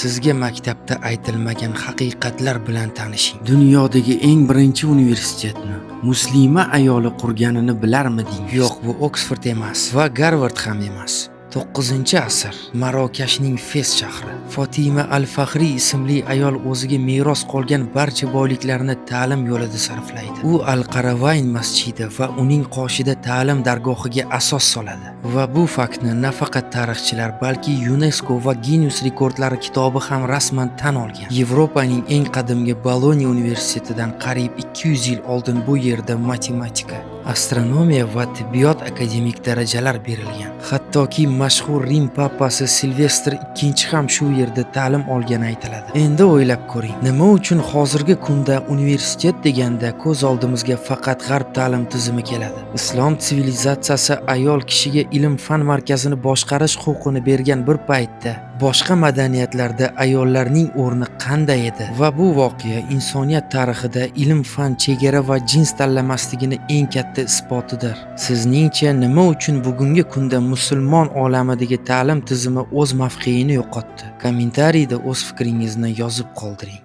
Sizga maktabda aytilmagan haqiqatlar bilan tanishing. Dunyodagi eng birinchi universitetni muslima ayoli qurganini bilarmidingiz? Yo'q, bu Oksford emas va Garvard ham emas. 9-asr, Marokashning Fes shahri. Fotima al-Faxriy ismli ayol o'ziga meros qolgan barcha boyliklarini ta'lim yo'lida sarflaydi. U Al-Qaravayn masjidi va uning qoshida ta'lim dargohiga asos soladi. Va bu faktni nafaqat tarixchilar, balki UNESCO va Guinness rekordlari kitobi ham rasman tan olgan. Yevropaning eng qadimgi Boloniya universitetidan qariyb 200 yil oldin bu yerda matematika, astronomiya va tibbiyot akademik darajalar berilgan. Hattoki mashhur Rim papasi Silvestr II ham shu yerda ta'lim olgani aytiladi. Endi o'ylab ko'ring, nima uchun hozirgi kunda universitet deganda ko'z oldimizga faqat g'arb ta'lim tizimi keladi? Islom sivilizatsiyasi ayol kishiga ilm-fan markazini boshqarish huquqini bergan bir paytda boshqa madaniyatlarda ayollarning o'rni qanday edi? Va bu voqea insoniyat tarixida ilm-fan chegara va jins tanlamasligini eng katta isbotidir. Sizningcha, nima uchun bugungi kunda musulmon olamidagi ta'lim tizimi o'z mavqeini yo'qotdi? Kommentariyda o'z fikringizni yozib qoldiring.